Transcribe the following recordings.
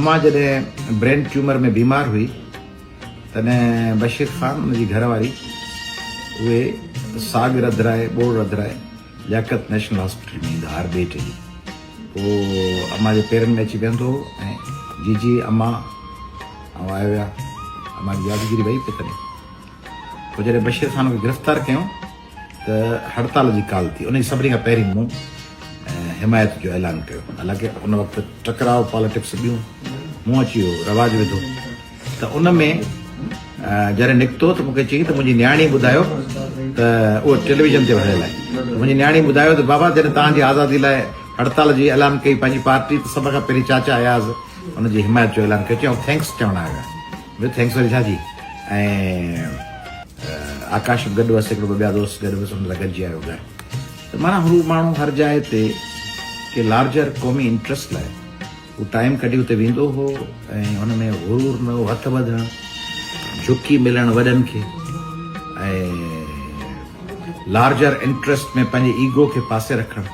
امان جڏهن brain tumour ۾ بيمار هئي تڏهن بشير خان ان جي گهر واري اهي ساڳ رڌرائي ٻوڙ رڌرائي لياقت نيشنل هاسپيٽل ۾ ايندا هر ٻئي ٽئين ڏينهن. پوء امان جي پيرن ۾ اچي ويهندو هو ۽ جيجي امان آئون آيو آهيان. امان جي يادگيري وئي پئي تڏهن. پوء جڏهن بشير خان کي گرفتار ڪيائون ته هڙتال جي ڪال ٿي. ان جي سڀني کان پهرين مون حمايت جو اعلان ڪيو. حالانڪه ان وقت ٽڪراء پاليٽڪس ٻيون مون اچي اهو رواج وڌو ته ان ۾ جڏهن نڪتو ته مون کي چيائين ته منهنجي نياڻي ٻڌايو ته اهو ٽيليويزن تي هليل آهي ته منهنجي نياڻي ٻڌايو ته بابا جڏهن توهان جي آزادي لاء هڙتال جي اعلان ڪئي پنهنجي پارٽي ته سڀ کان پهرين چاچا اياز ان جي حمايت جو اعلان ڪيو. چيائون thanks چوڻ آيو آهيان. مون thanks وري ڇا جي ۽ آڪاش به گڏ هئس هڪڙو ٻه ٻيا دوست گڏ هئس ان سان گڏجي آيو گهر ته معنيٰ هو ماڻهو هر جاء تي ڪي لارجر قومي انٽرسٽ لاء هو ٽائيم ڪڍي اتي ويندو هو ۽ هن ۾ غرور نه هو هٿ ٻڌڻ جهڪي ملڻ وڏن کي ۽ لارجر انٽرسٽ ۾ پنهنجي ايگو کي پاسي رکڻ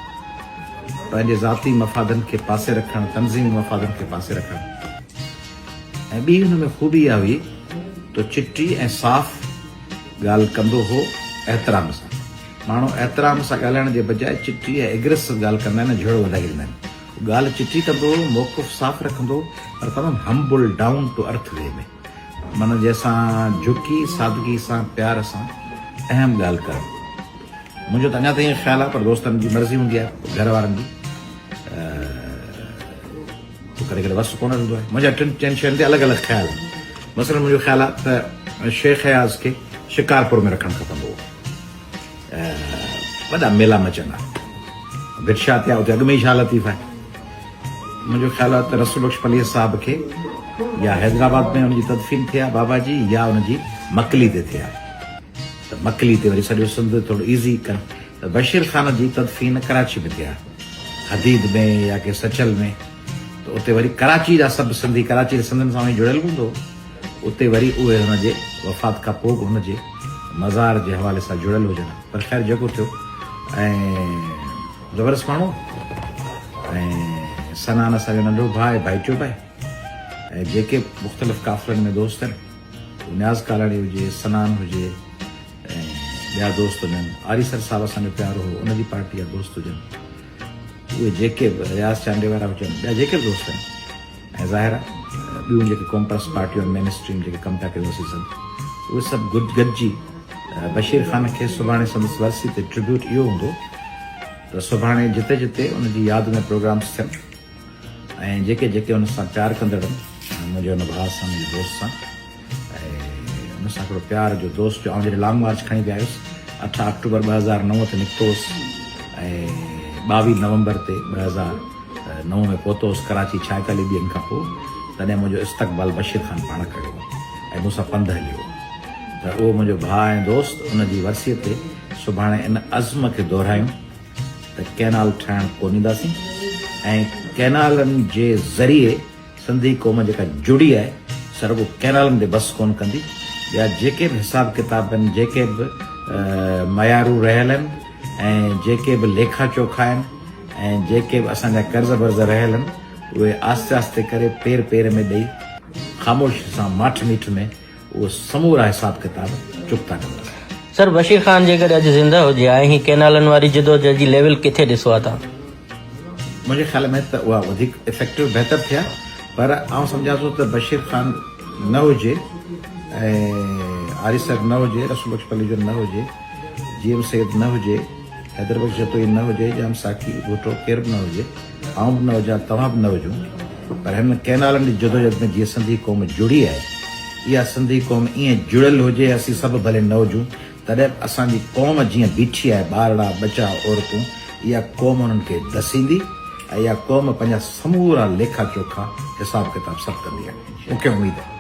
پنهنجي ذاتي مفادن کي پاسي رکڻ تنظيمي مفادن کي پاسي رکڻ. ۽ ٻي هن ۾ خوبي اها هئي ته چٽي ۽ صاف ڳالهه ڪندو هو احترام سان. ماڻهو احترام سان ڳالهائڻ جي بجاء چٽي ۽ ايگريسو ڳالهه ڪندا آهن ۽ جهيڙو وڌائي ڇڏيندا آهن. هو ڳالهه چٽي ڪندو هو، موقف صاف رکندو هو پر تمام همبل ڊائون ٽو ارٿ وي ۾ معنيٰ جنهن سان جهڪي سادگي سان پيار سان اهم ڳالهه ڪرڻ. منهنجو ته اڃا تائين خيال آهي پر دوستن جي مرضي هوندي آهي گهر وارن جي. پوء ڪڏهن ڪڏهن وس ڪونه رهندو آهي. منهنجا ٽن چئن شين تي الڳ الڳ خيال آهن. مثلاً منهنجو خيال آهي ته شيخ اياز کي شڪارپور ۾ رکڻ کپندو هو. وڏا ميلا مچندا. ڀٽ شاهه تي آهي اتي اڳ ۾ ئي شاهه لطيف آهي. منهنجو خيال آهي ته رسول بخش پليجي صاحب کي يا حيدرآباد ۾ ان جي تدفين ٿئي ها بابا جي يا ان جي مڪلي تي ٿئي ها ته مڪلي تي وري سڄو سنڌ ٿورو ايزي ڪن ته بشير خان جي تدفين ڪراچي ۾ ٿئي ها. حديد ۾ يا ڪنهن سچل ۾ ته اتي وري ڪراچي جا سڀ سنڌي ڪراچي جي سنڌين سان وڃي جڙيل هوندو هو اتي وري اهي هن جي وفات کان پوء به هن جي مزار جي حوالي سان جڙيل هجن ها پر خير جيڪو ٿيو ۽ زبردست ماڻهو ۽ سنان اسان جو ننڍو ڀاء آهي ڀائٽيو به آهي ۽ جيڪي مختلف قافلن ۾ دوست آهن نياز ڪالاڻي هجي سنان هجي ۽ ٻيا دوست هجن، آريسر صاحب اسان جو پيارو هو، ان جي پارٽي جا دوست هجن، اهي جيڪي به رياض چانڊيي وارا هجن، ٻيا جيڪي به دوست آهن ۽ ظاهر آهي ٻيون جيڪي قومپرست پارٽيون آهن، مين اسٽريم جيڪي ڪم پيا ڪيون اسين سڀ اهي سڀ گڏ گڏجي بشير خان کي سڀاڻي سندس ورسي تي ٽربيوٽ اهو هوندو ته سڀاڻي جتي جتي ان جي ياد ۾ پروگرامس ٿين ۽ جيڪي جيڪي ان سان پيار ڪندڙ آهن منهنجي ان ڀاء سان منهنجي دوست سان ۽ ان سان هڪڙو پيار جو دوست جو آئون جڏهن لانگ مارچ کڻي پيا آيس اٺ آڪٽوبر 2009 تي نڪتو هوس ۽ 22 نومبر تي 2009 ۾ پهتو هوس ڪراچي 46 ڏينهن کان پوء تڏهن منهنجو استقبال بشير خان پاڻ ڪيو هو ۽ مون سان پنڌ هليو هو ته اهو منهنجو ڀاء ۽ دوست ان جي ورسيء تي سڀاڻي ان عزم کي دهرايون ته ڪئنال ٺاهڻ ڪونه ڏينداسين ۽ ڪئنالن جي ذريعي سنڌي قوم جيڪا جڙي آهي سا رڳو ڪئنالن تي بس ڪونه ڪندي، ٻيا جيڪي به حساب ڪتاب آهن، جيڪي به معيارون رهيل آهن ۽ جيڪي به ليکا چوکا آهن ۽ جيڪي به اسان جا قرض برض رهيل آهن اهي آهستي آهستي ڪري پير پير ۾ ڏئي خاموشي سان ماٺ ميٺ ۾ اهي سمورا حساب ڪتاب چڪتا ڪنداسين. سر بشير خان جيڪڏهن اڄ زنده هجي ها ۽ هي ڪئنالن واري جدوجهد جي ليول ڪٿي ڏسو ها تان؟ منهنجي خيال ۾ ته اها وڌيڪ افيڪٽو بهتر ٿئي ها پر آئون سمجهان ٿو ته بشير خان نه هجي ۽ آريسر نه هجي، رسول بخش پليجو نه هجي، جي ايم سيد نه هجي، حيدر بخش جتوئي نه هجي، ڄام ساقي ڀٽو ڪير به نه هجي، آئون به نه هجان، توهان به نه هجون پر هن ڪئنالن جي جدوجهد ۾ جيئن سنڌي قوم جڙي آهي، اها سنڌي قوم ائين جڙيل هجي، اسين سڀ ڀلي نه هجون، تڏهن به اسان جي قوم جيئن بيٺي آهي، ٻارڙا، ٻچا، عورتون، اها قوم انهن کي دسيندي ۽ اها قوم پنهنجا سمورا ليکا چوکا، حساب ڪتاب سڀ ڪندي آهي. مون کي اميد آهي.